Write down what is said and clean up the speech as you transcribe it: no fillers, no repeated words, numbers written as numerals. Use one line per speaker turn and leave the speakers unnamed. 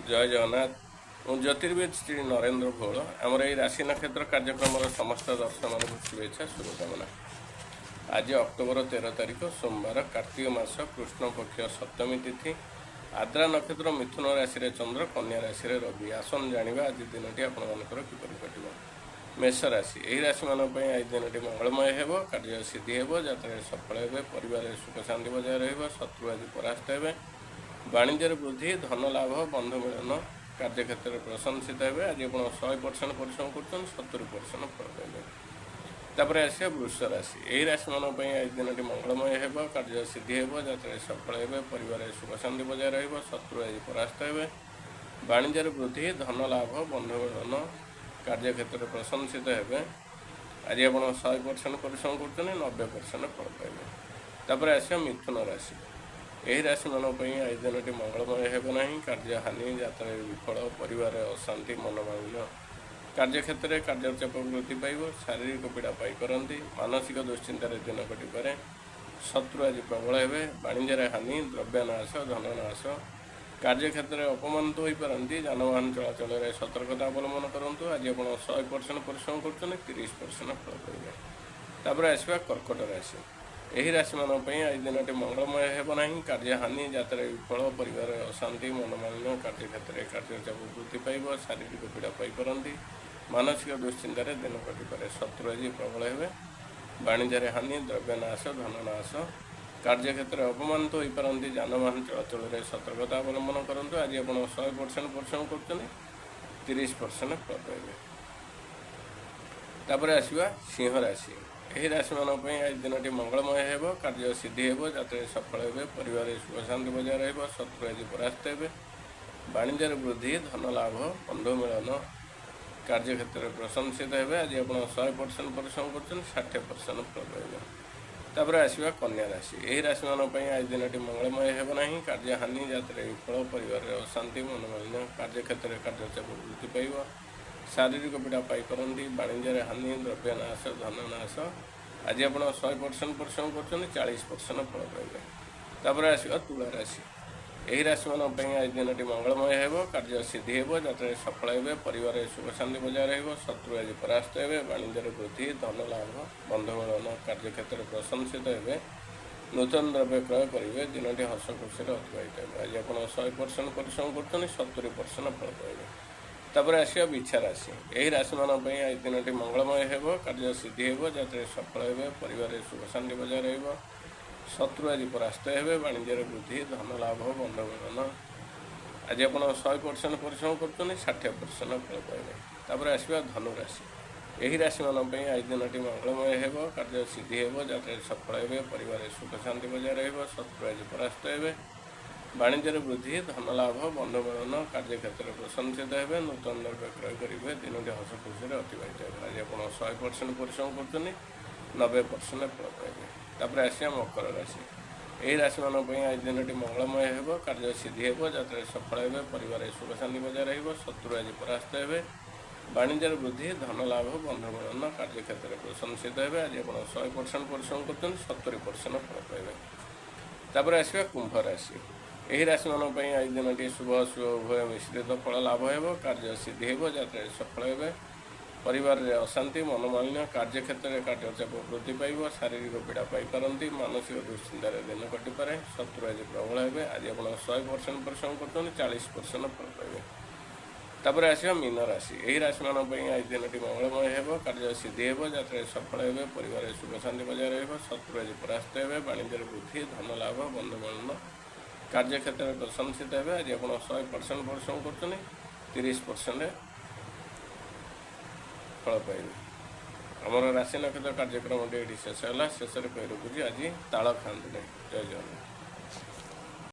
ଜୟ ଜଗନ୍ନାଥ। ମୁଁ ଜ୍ୟୋତିର୍ବିଦ ଶ୍ରୀ ନରେନ୍ଦ୍ର ଭୋଳ। ଆମର ଏହି ରାଶି ନକ୍ଷତ୍ର କାର୍ଯ୍ୟକ୍ରମର ସମସ୍ତ ଦର୍ଶକମାନଙ୍କୁ ଶୁଭେଚ୍ଛା, ଶୁଭକାମନା। ଆଜି ଅକ୍ଟୋବର 13 ତାରିଖ ସୋମବାର, କାର୍ତ୍ତିକ ମାସ କୃଷ୍ଣପକ୍ଷ ସପ୍ତମୀ ତିଥି, ଆଦ୍ରା ନକ୍ଷତ୍ର, ମିଥୁନ ରାଶିରେ ଚନ୍ଦ୍ର, କନ୍ୟା ରାଶିରେ ରବି। ଆସନ୍ତୁ ଜାଣିବା ଆଜି ଦିନଟି ଆପଣମାନଙ୍କର କିପରି କଟିବ। ମେଷ ରାଶି, ଏହି ରାଶିମାନଙ୍କ ପାଇଁ ଆଜି ଦିନଟି ମଙ୍ଗଳମୟ ହେବ। କାର୍ଯ୍ୟ ସିଦ୍ଧି ହେବ, ଯାତ୍ରାରେ ସଫଳ ହେବେ, ପରିବାରରେ ସୁଖ ଶାନ୍ତି ବଜାୟ ରହିବ, ଶତ୍ରୁ ଆଜି ପରାସ୍ତ ହେବେ, ବାଣିଜ୍ୟରେ ବୃଦ୍ଧି, ଧନ ଲାଭ, ବନ୍ଧୁ ମିଳନ, କାର୍ଯ୍ୟକ୍ଷେତ୍ରରେ ପ୍ରଶଂସିତ ହେବେ। ଆଜି ଆପଣ 100% ପରିଶ୍ରମ କରୁଛନ୍ତି, 70% ଫଳ ପାଇବେ। ତାପରେ ଆସିବା ବୃଷ ରାଶି। ଏହି ରାଶିମାନଙ୍କ ପାଇଁ ଆଜି ଦିନଟି ମଙ୍ଗଳମୟ ହେବ। କାର୍ଯ୍ୟ ସିଦ୍ଧି ହେବ, ଯାତ୍ରାରେ ସଫଳ ହେବେ, ପରିବାରରେ ସୁଖ ଶାନ୍ତି ବଜାୟ ରହିବ, ଶତ୍ରୁ ଆଜି ପରାସ୍ତ ହେବେ, ବାଣିଜ୍ୟରେ ବୃଦ୍ଧି, ଧନ ଲାଭ, ବନ୍ଧୁ ମିଳନ, କାର୍ଯ୍ୟକ୍ଷେତ୍ରରେ ପ୍ରଶଂସିତ ହେବେ। ଆଜି ଆପଣ 100% ପରିଶ୍ରମ କରୁଛନ୍ତି, 90% ଫଳ ପାଇବେ। ତାପରେ ଆସିବ ମିଥୁନ ରାଶି। ଏହି ରାଶିମାନଙ୍କ ପାଇଁ ଆଜି ଦିନଟି ମଙ୍ଗଳମୟ ହେବ ନାହିଁ। କାର୍ଯ୍ୟ ହାନି, ଯାତ୍ରାରେ ବିଫଳ, ପରିବାରରେ ଅଶାନ୍ତି, ମନୋମାଳିନ୍ୟ, କାର୍ଯ୍ୟକ୍ଷେତ୍ରରେ କାର୍ଯ୍ୟଚାପ ବୃଦ୍ଧି ପାଇବ, ଶାରୀରିକ ପୀଡ଼ା ପାଇପାରନ୍ତି, ମାନସିକ ଦୁଶ୍ଚିନ୍ତାରେ ଦିନ କଟିପାରେ, ଶତ୍ରୁ ଆଜି ପ୍ରବଳ ହେବେ, ବାଣିଜ୍ୟରେ ହାନି, ଦ୍ରବ୍ୟନାଶ, ଧନନାଶ, କାର୍ଯ୍ୟକ୍ଷେତ୍ରରେ ଅପମାନିତ ହୋଇପାରନ୍ତି। ଯାନବାହନ ଚଳାଚଳରେ ସତର୍କତା ଅବଲମ୍ବନ କରନ୍ତୁ। ଆଜି ଆପଣ 100% ପରିଶ୍ରମ କରୁଛନ୍ତି, 30% ଫଳ ପାଇବେ। ତାପରେ ଆସିବା କର୍କଟ ରାଶି। ଏହି ରାଶିମାନଙ୍କ ପାଇଁ ଆଜି ଦିନଟି ମଙ୍ଗଳମୟ ହେବ ନାହିଁ। କାର୍ଯ୍ୟ ହାନି, ଯାତ୍ରାରେ ବିଫଳ, ପରିବାରରେ ଅଶାନ୍ତି, ମନୋମାଳିନ୍ୟ, କାର୍ଯ୍ୟକ୍ଷେତ୍ରରେ କାର୍ଯ୍ୟଚାପ ବୃଦ୍ଧି ପାଇବ, ଶାରୀରିକ ପୀଡ଼ା ପାଇପାରନ୍ତି, ମାନସିକ ଦୁଶ୍ଚିନ୍ତାରେ ଦିନ କଟିପାରେ, ଶତ୍ରୁ ଆଜି ପ୍ରବଳ ହେବେ, ବାଣିଜ୍ୟରେ ହାନି, ଦ୍ରବ୍ୟନାଶ, ଧନନାଶ, କାର୍ଯ୍ୟକ୍ଷେତ୍ରରେ ଅପମାନିତ ହୋଇପାରନ୍ତି। ଯାନବାହନ ଚଳାଚଳରେ ସତର୍କତା ଅବଲମ୍ବନ କରନ୍ତୁ। ଆଜି ଆପଣ 100% ପରିଶ୍ରମ କରୁଛନ୍ତି, 30% ଫଳ ପାଇବେ। ତାପରେ ଆସିବା ସିଂହ ରାଶି। ଏହି ରାଶିମାନଙ୍କ ପାଇଁ ଆଜି ଦିନଟି ମଙ୍ଗଳମୟ ହେବ। କାର୍ଯ୍ୟ ସିଦ୍ଧି ହେବ, ଯାତ୍ରାରେ ସଫଳ ହେବେ, ପରିବାରରେ ସୁଖ ଶାନ୍ତି ବଜାୟ ରହିବ, ଶତ୍ରୁ ଆଜି ପରାସ୍ତ ହେବେ, ବାଣିଜ୍ୟରେ ବୃଦ୍ଧି, ଧନ ଲାଭ, ବନ୍ଧୁ ମିଳନ, କାର୍ଯ୍ୟକ୍ଷେତ୍ରରେ ପ୍ରଶଂସିତ ହେବେ। ଆଜି ଆପଣ 100% ପରିଶ୍ରମ କରୁଛନ୍ତି, 60% ଫଳ ପାଇବେ। ତାପରେ ଆସିବା କନ୍ୟା ରାଶି। ଏହି ରାଶିମାନଙ୍କ ପାଇଁ ଆଜି ଦିନଟି ମଙ୍ଗଳମୟ ହେବ ନାହିଁ। କାର୍ଯ୍ୟ ହାନି, ଯାତ୍ରାରେ ବିଫଳ, ପରିବାରରେ ଅଶାନ୍ତି, ମନୋମାଳିନ୍ୟ, କାର୍ଯ୍ୟକ୍ଷେତ୍ରରେ କାର୍ଯ୍ୟଚାପ ବୃଦ୍ଧି ପାଇବ, ଶାରୀରିକ ପୀଡ଼ା ପାଇପାରନ୍ତି, ବାଣିଜ୍ୟରେ ହାନି, ଦ୍ରବ୍ୟନାଶ, ଧନନାଶ। ଆଜି ଆପଣ 100% ପରିଶ୍ରମ କରୁଛନ୍ତି, 40% ଫଳ ପାଇବେ। ତାପରେ ଆସିବା ତୁଳା ରାଶି। ଏହି ରାଶିମାନଙ୍କ ପାଇଁ ଆଜି ଦିନଟି ମଙ୍ଗଳମୟ ହେବ। କାର୍ଯ୍ୟ ସିଦ୍ଧି ହେବ, ଯାତ୍ରାରେ ସଫଳ ହେବେ, ପରିବାରରେ ସୁଖ ଶାନ୍ତି ବଜାୟ ରହିବ, ଶତ୍ରୁ ଆଜି ପରାସ୍ତ ହେବେ, ବାଣିଜ୍ୟରେ ବୃଦ୍ଧି, ଧନ ଲାଭ, ବନ୍ଧୁ ମିଳନ, କାର୍ଯ୍ୟକ୍ଷେତ୍ରରେ ପ୍ରଶଂସିତ ହେବେ, ନୂତନ ଦ୍ରବ୍ୟ କ୍ରୟ କରିବେ, ଦିନଟି ହସ ଖୁସିରେ ଅତିବାହିତ ହେବ। ଆଜି ଆପଣ 100% ପରିଶ୍ରମ କରୁଛନ୍ତି, 70% ଫଳ ପାଇବେ। ତାପରେ ଆସିବା ବିଛା ରାଶି। ଏହି ରାଶିମାନଙ୍କ ପାଇଁ ଆଜି ଦିନଟି ମଙ୍ଗଳମୟ ହେବ। କାର୍ଯ୍ୟ ସିଦ୍ଧି ହେବ, ଯାତ୍ରାରେ ସଫଳ ହେବେ, ପରିବାରରେ ସୁଖ ଶାନ୍ତି ବଜାୟ ରହିବ, ଶତ୍ରୁ ଆଜି ପରାସ୍ତ ହେବେ, ବାଣିଜ୍ୟରେ ବୃଦ୍ଧି, ଧନ ଲାଭ, ବନ୍ଧୁ ମିଳନ। ଆଜି ଆପଣ 100% ପରିଶ୍ରମ କରୁଛନ୍ତି, 60% ଫଳ ପାଇବେ। ତାପରେ ଆସିବା ଧନୁ ରାଶି। ଏହି ରାଶିମାନଙ୍କ ପାଇଁ ଆଜି ଦିନଟି ମଙ୍ଗଳମୟ ହେବ। କାର୍ଯ୍ୟ ସିଦ୍ଧି ହେବ, ଯାତ୍ରାରେ ସଫଳ ହେବେ, ପରିବାରରେ ସୁଖ ଶାନ୍ତି ବଜାୟ ରହିବ, ଶତ୍ରୁ ଆଜି ପରାସ୍ତ ହେବେ, ବାଣିଜ୍ୟରେ ବୃଦ୍ଧି, ଧନ ଲାଭ, ବନ୍ଧୁ ମିଳନ, କାର୍ଯ୍ୟକ୍ଷେତ୍ରରେ ପ୍ରଶଂସିତ ହେବେ, ନୂତନ ଦ୍ରବ୍ୟ କ୍ରୟ କରିବେ, ଦିନଟି ହସ ଖୁସିରେ ଅତିବାହିତ ହେବ। ଆଜି ଆପଣ 100% ପରିଶ୍ରମ କରୁଛନ୍ତି, 90% ଫଳ ପାଇବେ। ତାପରେ ଆସିବା ମକର ରାଶି। ଏହି ରାଶିମାନଙ୍କ ପାଇଁ ଆଜି ଦିନଟି ମଙ୍ଗଳମୟ ହେବ। କାର୍ଯ୍ୟ ସିଦ୍ଧି ହେବ, ଯାତ୍ରାରେ ସଫଳ ହେବେ, ପରିବାରରେ ସୁଖ ଶାନ୍ତି ବଜାୟ ରହିବ, ଶତ୍ରୁ ଆଜି ପରାସ୍ତ ହେବେ, ବାଣିଜ୍ୟରେ ବୃଦ୍ଧି, ଧନ ଲାଭ, ବନ୍ଧୁ ମିଳନ, କାର୍ଯ୍ୟକ୍ଷେତ୍ରରେ ପ୍ରଶଂସିତ ହେବେ। ଆଜି ଆପଣ 100% ପରିଶ୍ରମ କରୁଛନ୍ତି, 70% ଫଳ ପାଇବେ। ତାପରେ ଆସିବା କୁମ୍ଭ ରାଶି। ଏହି ରାଶିମାନଙ୍କ ପାଇଁ ଆଜି ଦିନଟି ଶୁଭ ଅଶୁଭ ଉଭୟ ମିଶ୍ରିତ ଫଳ ଲାଭ ହେବ। କାର୍ଯ୍ୟ ସିଦ୍ଧି ହେବ, ଯାତ୍ରାରେ ସଫଳ ହେବେ, ପରିବାରରେ ଅଶାନ୍ତି, ମନୋମାଳିନ୍ୟ, କାର୍ଯ୍ୟକ୍ଷେତ୍ରରେ କାର୍ଯ୍ୟଚାପ ବୃଦ୍ଧି ପାଇବ, ଶାରୀରିକ ପୀଡ଼ା ପାଇପାରନ୍ତି, ମାନସିକ ଦୁଶ୍ଚିନ୍ତାରେ ଦିନ କଟିପାରେ, ଶତ୍ରୁ ଆଜି ପ୍ରବଳ ହେବେ। ଆଜି ଆପଣ 100% ପରିଶ୍ରମ କରୁଛନ୍ତି, 40% ଫଳ ପାଇବେ। ତାପରେ ଆସିବା ମୀନ ରାଶି। ଏହି ରାଶିମାନଙ୍କ ପାଇଁ ଆଜି ଦିନଟି ମଙ୍ଗଳମୟ ହେବ। କାର୍ଯ୍ୟ ସିଦ୍ଧି ହେବ, ଯାତ୍ରାରେ ସଫଳ ହେବେ, ପରିବାରରେ ସୁଖ ଶାନ୍ତି ବଜାୟ ରହିବ, ଶତ୍ରୁ ଆଜି ପରାସ୍ତ ହେବେ, ବାଣିଜ୍ୟରେ ବୃଦ୍ଧି, ଧନ ଲାଭ, ବନ୍ଧୁ ମିଳନ, କାର୍ଯ୍ୟକ୍ଷେତ୍ରରେ ପ୍ରଶଂସିତ ହେବେ। ଆଜି ଆପଣ 100% ପରିଶ୍ରମ କରୁଛନ୍ତି, 30% ଫଳ ପାଇବେ। ଆମର ରାଶି ନକ୍ଷତ୍ର କାର୍ଯ୍ୟକ୍ରମଟି ଏଇଠି ଶେଷ ହେଲା। ଶେଷରେ କହି ରଖୁଛି, ଆଜି ତାଳ ଖାଆନ୍ତୁ ନାହିଁ। ଜୟ ଜଗନ୍ନାଥ।